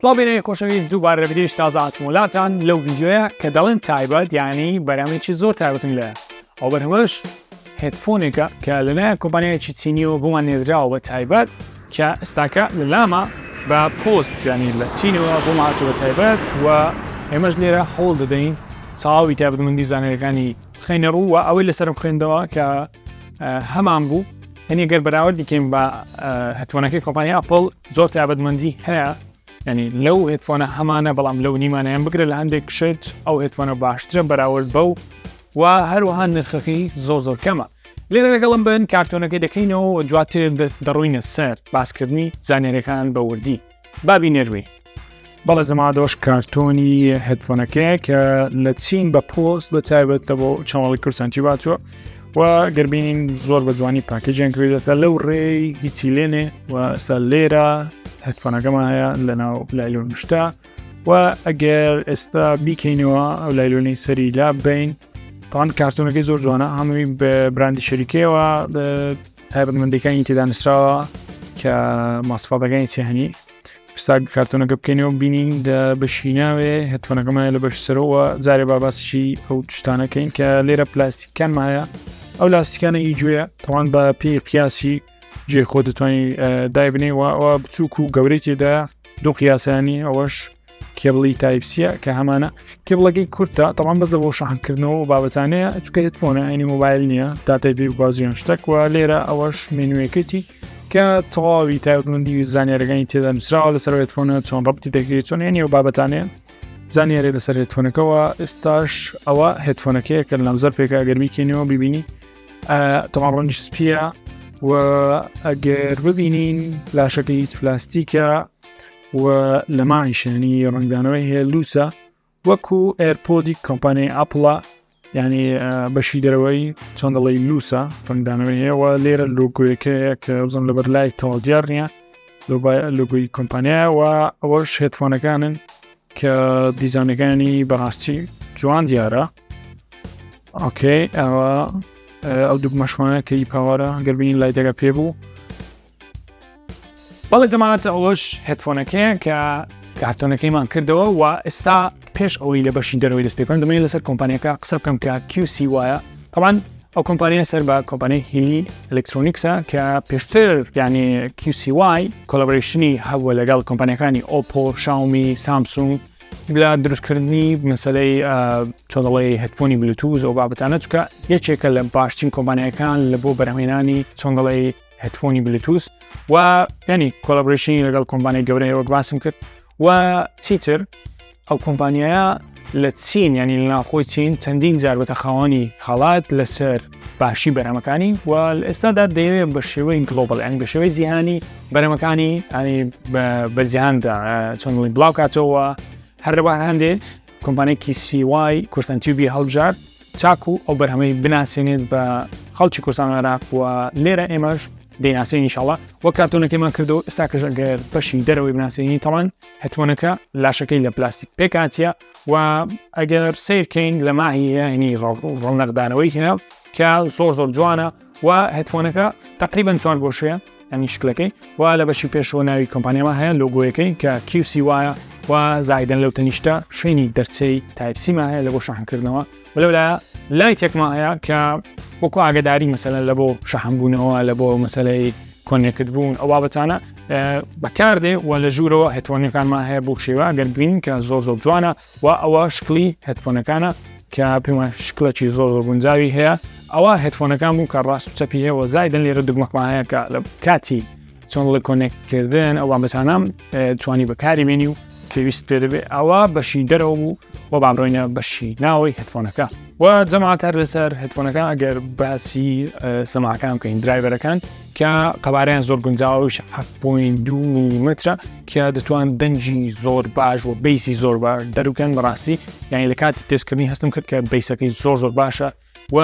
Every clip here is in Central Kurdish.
سڵاو بینەری خۆشەویست دووبارە لە ڤیدیۆیەکی تازە هاتمەوە لاتان لەو ڤیدیۆیە کە دەڵێن تایبەت یعنی بەرهەمێکی زۆر تایبەتم لایە ئەو بەرهەمەش headphone ێکە کە لەلایەن کۆمپانیایەکی چینیەوە بۆمان نێردراوە بە تایبەت کە ئێستاکە لە لامە بە پۆست ینی لە چینەوە بۆمان هاتووە بە تایبەت و ئێمەش لێرە هەوڵ دەدەین تەواوی تایبەتمەندی زانیاریەکانی بخەینە ڕوو و ئەوەی لەسەرم خوێندەوە کە هەمان بوو هەنی گەر بەراوردی کەین بە headphone ەکەی کۆمپانیا ئەپڵ زۆر تایبەتمەندی هەیە ینی لەو headphone ە هەمانە بەڵام لەو نیمانیان بگرە لە هەندێک شت ئەو headphone ە باشترە بەراورد بەو و هەروەها نرخەکەی زۆر زۆر کەمە لێرە لەگەڵم بن کارتۆنەکەی دەکەینەوە و دواتر دەڕوینە سەر باسکردنی زانیاریەکان بە وردی بابی نەروی بەڵێ جەماعەت کارتۆنی headphone ەکەیە کە لە چین بە پۆست بە تایبەت لە بۆ channel ی کوردستان تیوب هاتووە و گەربینین زۆر بە جوانی package یان کردێتە لەو ڕێی هیچی لێنێ و ئێستا لێرە headphone ەکەمان هەیە لە ناو لایلۆن شتا و ئەگەر ئێستا بیکەینەوە ئەو لایلۆنی سەری لا بین تاوان کارتۆنەکەی زۆر جوانە هەمووی بە براندی شەریکەوە تایبەتمەندەکانی تێدا نووسراوە کە ماسفادەکانی چی هەنی ستا کارتۆنەکە بکەینەوە بینین لە بەشی ناوێ headphone ەکەمان لە بەش سەرەوە جارێ با باسیی ئەو شتانەکەین کە لێرە پلاستیکانمان هەیە ئەو لاستیکانە ئی گوێ تەوان بە پێی قیاسی جێ خۆ دەتوانانی دایبنێ و ئەوە بچووک و گەورەی تێدا دوو قیاسانی ئەوەش cable ی type C یە کە هەمانە cable ەکەی کورتە تەوان بەس لە بۆ شەحنکردنەوە و بابەتانەیە چکە headphone ە ئەینی مۆبایل نییە داتای پێ بگوازیان شتێک و لێرە ئەوەش مێنوەکەتی کە تەواوی تایبەتمەندی و زانیارەکانی تێدا نووسراوە لەسەر headphone ە چۆن ڕەبتی دەکرێت چۆن یعنی و بابەتانەیە زانیاری لەسەر headphone ەکەوە ئێستاش ئەوە headphone ەکەیە کە لە ناوزەرفێکە ئەگەر بیکەینەوە ببینی تەواو ڕەنگی سپیە و ئەگەر ببینین لاشەکە هیچ پلاستیکە و لە مایشانی ڕنگدانەوەی هەیە لوسە وەکو AirPod ی کۆمپانیای ئەپڵە ینی بەشی دەرەوەی چۆن دەڵی لوسە ڕنگدانەوەی هەیە و لێرە لۆگۆیەکەیە کە بزم لەبەر لای تەواو دیار نییە لۆگۆی کۆمپانیا و ئەوەش headphone ەکانن کە دیزانەکانی بەڕاستی جوان دیارە okay ئەوە ئەو دوگمەشمانە کە ئی power ە گەر بینین light ەکە پێ بوو بەڵێ جەماعەت ئەوەش headphone ەکەیە کە کارتۆنەکەیمان کردەوە و ئێستا پێش ئەوەی لە بەشی دەرەوەی دەست پێ بکەم دەمەوێت لەسەر کۆمپانیەکە قسە بکەم کە QCY ە تەبعەن ئەو کۆمپانیا سەر بە کۆمپانیای هیلی Electronics ە کە پێشتر یعنی QCY collaboration ی هەبووە لەگەڵ کۆمپانیەکانی ئۆپۆ شاومی سامسونگ لە دروستکردنی مەسلەی چۆن دەڵێی headphone ی بلوتوز ئەو بابەتانە چکە یەکێکە لە باشترین کۆمپانیەکان لە بۆ بەرهەمێنانی چۆن دەڵێی headphone ی بلوتوز و ینی collaboration ی لەگەڵ کۆمپانیای گەورەیە وەک باسم کرد و چیتر ئەو کۆمپانیایە لە چین ینی لە ناوخۆی چین چەندین جار بەتە خاوەنی خەڵات لەسەر باشی بەرهەمەکانی و لە ئێستادا دەیەوێت بە شێوەی global ینی بە شێوەی جیهانی بەرهەمەکانی ینی بە جیهاندا چۆن بڵێین بڵاو کاتەوە هەر لەبار هەندێک کۆمپانیای QCY کوردستان تیوبی هەڵبژارد چاکو ئەو بەرهەمەی بناسێنێت بە خەڵکی کوردستان عێراق و لێرە ئێمەش دەیناسێن ئینشاڵڵا وە کارتۆنەکەیمان کردو ئێستا کەش ئەگەر بەشی دەرەوەی بناسێنی تەوان headphone ەکە لاشەکەی لە پلاستیک پێکاتیە و ئەگەر سیرکەین لە ماهی هەیە ینی ڕەونەقدانەوەی هەیە کە زۆر زۆر جوانە و headphone ەکە تقریبا چوار گۆشەیە ئەمی شکلەکەی و لە بەشی پێشەوە ناوی کۆمپانیاما هەیە لۆگۆیەکەی کە QCY ە و زایدەن لەو تەنیشتە شوێنی دەرچەی type C ما هەیە لە بۆ شەحنکردنەوە و لەولا light ێکما هەیە کە وەکو ئاگداری مەسەلەن لە بۆ شەحنبوونەوە لە بۆ مەسلەی connect بوون ئەو بابەتانە بەکاردێ و لە ژوورەوە headphone ەکانمان هەیە بۆ شێوە ئەگەر بین کە زۆر زۆر جوانە و ئەوە شکلی headphone ەکانە کە پێمان شکلێکی زۆر زۆر گونجاوی هەیە ئەوە headphone ەکان بوو کە ڕاست و چەپی هەیە و زایدن لێرە دوگمەکمان هەیە کە لە کاتی چۆن لە connect کردن ئەو بابەتانە توانی بەکاری بێنی و پێویست پێ دەبێت ئەوە بەشی دەرەوە بوو و بابڕۆینە بەشی ناوەی headphone ەکە و جەماعەت هەر لەسەر headphone ەکان ئەگەر باسی سەماعەکان بکەین driver ەکان کە قەبارەیان زۆر گونجاویش 7.2 میلیمەترە کە دەتوان دەنگی زۆر باش و bass ی زۆر باش دەروکەن بەڕاستی یعنی لە کاتی تێستکردنی هەستم کرد کە bass ەکەی زۆر زۆر باشە و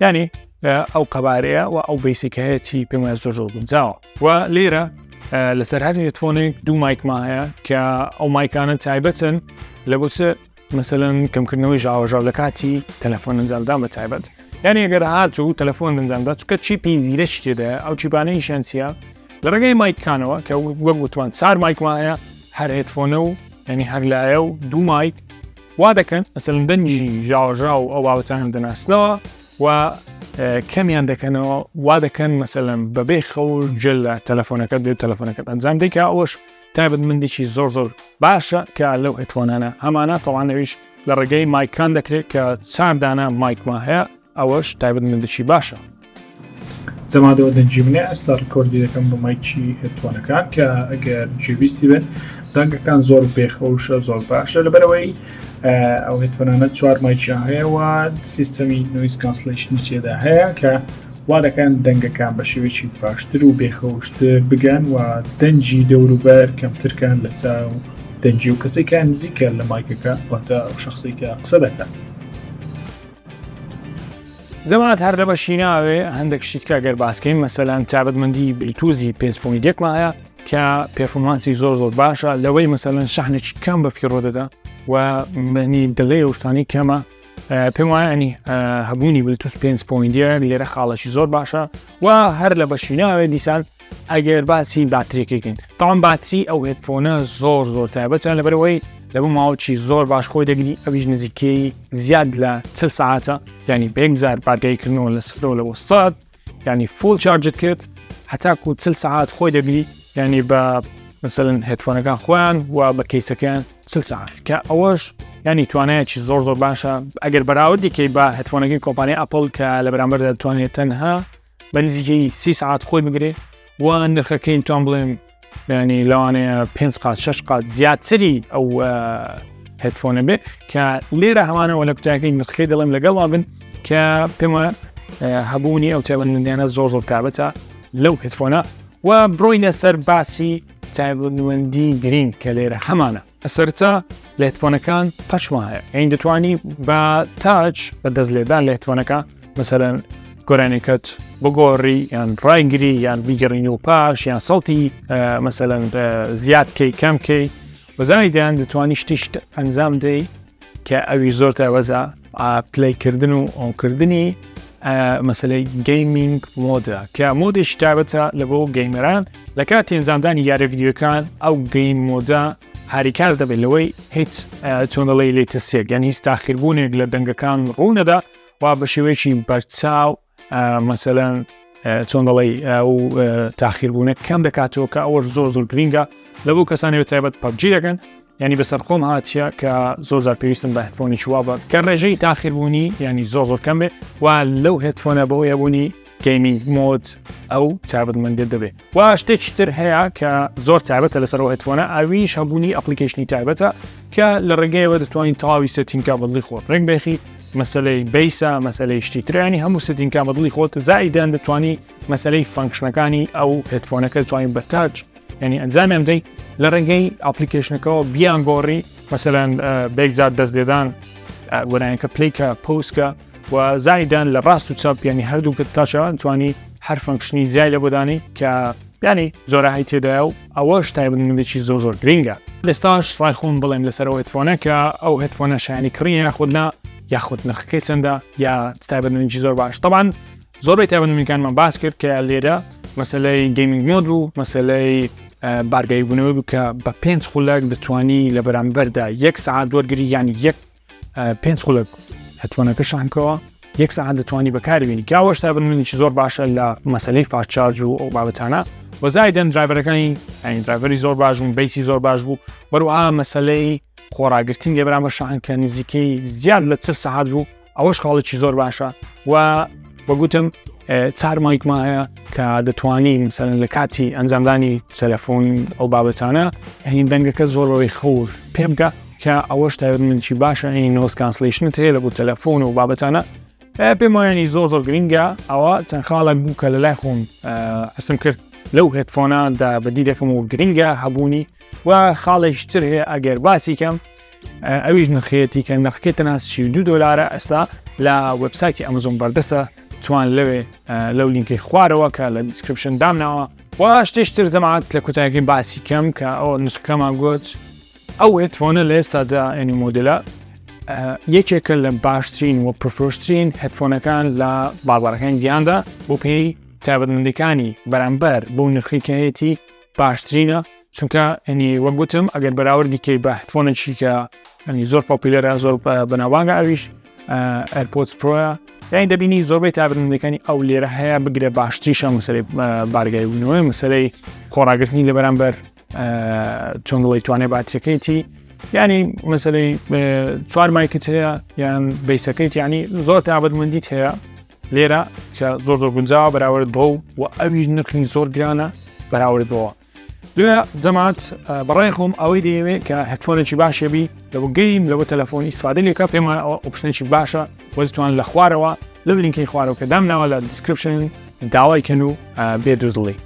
ینی ئەو قەبارەیە و ئەو bass ی کە هەیەی پێم وایە زۆر زۆر گونجاوە و لێرە لەسەر هەر headphone ێک دوو mic ما هەیە کە ئەو mic انە تایبەتن لە بۆ چ مەسەلەن کەمکردنەوەی ژاوەژاو لە کاتی تەلەفۆن ئەنجامدان بە تایبەت یعنی ئەگەر هاتوو تەلەفۆن ئەنجامدا چکە chip ی زیرەکی تێدایە ئەو chip انە ئیشیان چییە لە ڕێگەی mic ەکانەوە کە وەک وتمان چار mic ما هەیە. هەر headphone ە و ینی هەر لایە و دوو mic وا دەکەن مەسەلەن دەنگی ژاوەژاو ئەو بابەتانە دەناسنەوە و کەمیان دەکەنەوە وا دەکەن مەسەلەن بەبێ خەوش جل لە تەلەفۆنەکە بێ تەلەفۆنەکەت ئەنجام دەیکا ئەوەش تایبەتمەندێکی زۆر زۆر باشە کە لەو headphone انە هەمانە تەوانەویش لە ڕێگەی mic ەکان دەکرێت کە چاردانە mic مان هەیە ئەوەش تایبەتمەندێکی باشە. جەمادەوە دەنگی منە ئێستا record ی دەکەم بە mic ی headphone ەکان کە ئەگەر جێویستی بن دەنگەکان زۆر بێخەوشە زۆر باشە لەبەرەوەی ئەو headphone انە چوار mic یان هەیە و سیستەمی noise cancellation ی تێدا هەیە کە وا دەکەن دەنگەکان بە شێوەیەکی باشتر و بێخەوشتر بگەن و دەنگی دەوروبەر کەمترکەن لە چاو دەنگی و کەسێکیان نزیکە لە mic ەکە واتە ئەو شخصێک کە قسە دەکات. جەماعەت هەر لە بەشی ناوێ هەندێک شتیت کە گەر باسکەین مەسەلەن تابەتمەندی بلوتوزی 5.1 مان هەیە کە performance ی زۆر زۆر باشە لەوەی مەسەلەن شەحنێکی کەم بە فیڕۆ دەدا و منی delay و شتانی کەمە پێم وایە ئەنی هەبوونی بلوتوز 5.1 لێرە خاڵێکی زۆر باشە و هەر لە بەشی ناوێ دیسان ئەگەر باسی باتریەکەکەین تاوان باتری ئەو headphone ە زۆر زۆر تایبەتە لەبەرەوەی لە بۆ ماوەی زۆر باش خۆی دەگری ئەویش نزیکەی زیاد لە چل ساعتە ینی بێک جار بارگەیکردنەوە لە سفرەوە لەوە سەد ینی full charge ت کرد هەتاکو چل ساعت خۆی دەگری ینی بە مثلەن headphone ەکان خۆیان و بە case ەکەیان چل ساعت کە ئەوەش ینی توانایەکی زۆر زۆر باشە ئەگەر بەراوردی کەی بە headphone ەکەی کۆمپانیای ئەپل کە لە بەرامبەردا دەتوانێت تەنها بە نزیکەی سی سعات خۆی بگرێ و نرخەکەی توان بڵێم ینی لەوانەیە پێ قات شش قات زیاتری ئەو headphone ە بێ کە لێرە هەمانەوە لە کوتاکەی نرخەکەی دەڵێم لەگەڵ بن کە پێمە هەبوونی ئەو تایبەتمەندیانە زۆر زۆر تابەتە لەو headphone ە و بڕۆینە سەر باسی تایبەتمەندی گرینگ کە لێرە هەمانە. سەرتا لە headphone ەکان touch مان هەیە یعنی دەتوانی بە touch بە دەست لێدان لە headphone ەکە مەسەرەن گۆرانێکەت بگۆڕی یان ڕایگری یان بیگەڕین و پاش یان سەڵتی مەسەلەن زیاد کەی کەم کەی بەزانی دەیان دەتوانی شتیشت ئەنجام دەی کە ئەوی زۆر تایوەزە play کردن و on کردنی مەسلەی gaming mode ە کە mode ێکی تایبەتە لە بۆ gamer ان لە کاتی ئەنجامدانی یارە ڤیدیۆکان ئەو game mode ە هاریکار دەبێت لەوەی هیچ چۆنەڵی latency ێک یان هیچ تاخیربوونێک لە دەنگەکان ڕوونەدا و بە شێوەیەکی بەرچاو مەسەلەن چۆن دەڵی ئەو تاخیربوونە کەم دەکاتەوە کە ئەوەش زۆر زۆر گرینگە لە بۆ کەسانی بە تایبەت PUBG دەکەن ینی بەسەر خۆم هاتیە کە زۆر زار پێویستم بە headphone ی چوە بە کە ڕێژەی تاخیربوونی ینی زۆر زۆر کەم بێ و لەو headphone ە بۆ هەبوونی gaming mode ئەو تایبەتمەندێ دەبێت و شتێکی تر هەیە کە زۆر تایبەتە لەسەر ئەو headphone ە ئەویش هەبوونی application ی تایبەتە کە لە ڕێگەیەوە دەتوانین تەواوی setting ەکە بەدڵی خۆت ڕێک بێخی مەسلەی bass ە مەسلەی شتی ترانی هەموو setting ەکە بەدڵی خۆت زائیدان دەتوانی مەسلەی function ەکانی ئەو headphone ەکە دەتوانین بە touch ینی ئەنجامیان بدەیت لە ڕێگەی application ەکەەوە بیان گۆڕی مەسەلەن بێکزار دەست لێدان گۆرانەکە play کە pause کە و زایدان لە ڕاست و چەپ ینی هەردوو کە touch ە توانی هەر function ی زیای لە بۆدانی کە ینی زۆرەهای تێدایە و ئەوەش تایبەتمەندێکی زۆر زۆر گرنگە ئێستاش ڕای خۆم بڵێم لەسەر ئەو headphone ە کە ئەو headphone ە شایانی کڕینە یاخود نا یاخود نرخەکەی چەندە یا تایبەتمەندێکی زۆر باش طبعا زۆربەی تایبەتمەندەکانمان باس کرد کە لێرە مەسلەی gaming mode بوو مەسلەی بارگایی بوونەوە بوو کە بە پێنج خولەک دەتوانی لە بەرامبەردا یەک سعات وەرگری یان یەک پێنج خولەک headphone ەکە شانکەوە یەک ساعت دەتوانی بەکاربیێنی کاوەش تا بنمێکی زۆر باشە لە مەسلەی fast charge و ئەو بابەتانە وەزای دەن driver ەکانی ئەین driver ی زۆر باش بوون bass ی زۆر باش بوو وەروها مەسلەی خۆراگرتن لێ بەرامبەر شان کە نزیکەی زیاد لە چ سەعات بوو ئەوەش خاڵێکی زۆر باشە و وەگوتم چار mic ما هەیە کە دەتوانی مەسەلەن لە کاتی ئەنجامدانی تەلەفۆن ئەو بابەتانە هەین دەنگەکە زۆر بەوەی خەور پێ بگە کە ئەوەش تایبەتمەندی باشە ئەی noise cancellation ت هەیە لە بۆ تەلەفۆن و بابەتانە پێم وایانی زۆر زۆر گرنگە ئەوە چەند خاڵێک بوو کە لە لای خۆم حسم کرد لەو headphone ە دا بەدی دەکەم و گرنگە هەبوونی و خاڵێکی تر هەیە ئەگەر باسی کەم ئەویش نرخەتی کە نرخەکەی تەنها 32 دلارە ئێستا لە وبسایتی ئەمەزۆن بەردەسە توان لەوێ لەو لینکەی خوارەوە کە لە description دامناوە و شتێشتر جەماعەت لە کۆتایەکەی باسی کەم کە ئەو نرخەکەمان گوت ئەو headphone ە لە ئێستادا ئەنی مۆدلە یەکێکە لە باشترین و پرفۆشترین headphone ەکان لە بازارەکانی جیهاندا بۆ پێی تایبەتمەندەکانی بەرامبەر بۆ نرخی کە هەیەی باشترینە. چونکە ئەنی وەک گوتم ئەگەر بەراوردی کەی بە headphone ێکی کە ئەنی زۆر popular ە زۆر بەناوبانگە ئەویش AirPods Pro یە یانی دەبینی زۆربەی تابرندەکانی ئەو لێرە هەیە بگرە باشتریشە مەسەری بارگای بوونەوەی مەسەرەی خۆڕاگرتنی لە بەرامبەر چۆن دڵی توانێت باتریەکەیتی ینی مەسەلەی چوار mic ت هەیە یان bass ەکەیت ینی زۆر تابەتمەندیت هەیە لێرە کە زۆر زۆر گونجاوە بەراورد بەو و ئەویش نرخی زۆر گرانە بەراورد بەوە لێ جەماعەت بەڕای خۆم ئەوەی دەیەوێت کە headphone ێکی باشێبی لەوە game لەوە تەلەفۆن ئیسفادە لێکە پێم option ێکی باشە وەزتوان لە خوارەوە لەو لینکەی خوارەوە کە دامناوە لە description داوای کەن و بێ دوزڵی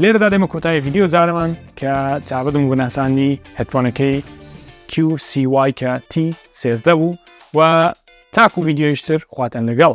لێرەدا دێمە کۆتایی ڤیدیۆ جارەمان کە چاوەدم بناسانی headphone ەکەی QCY کە T13 بوو و تاکو ڤیدیۆیشتر خواتان لەگەڵ.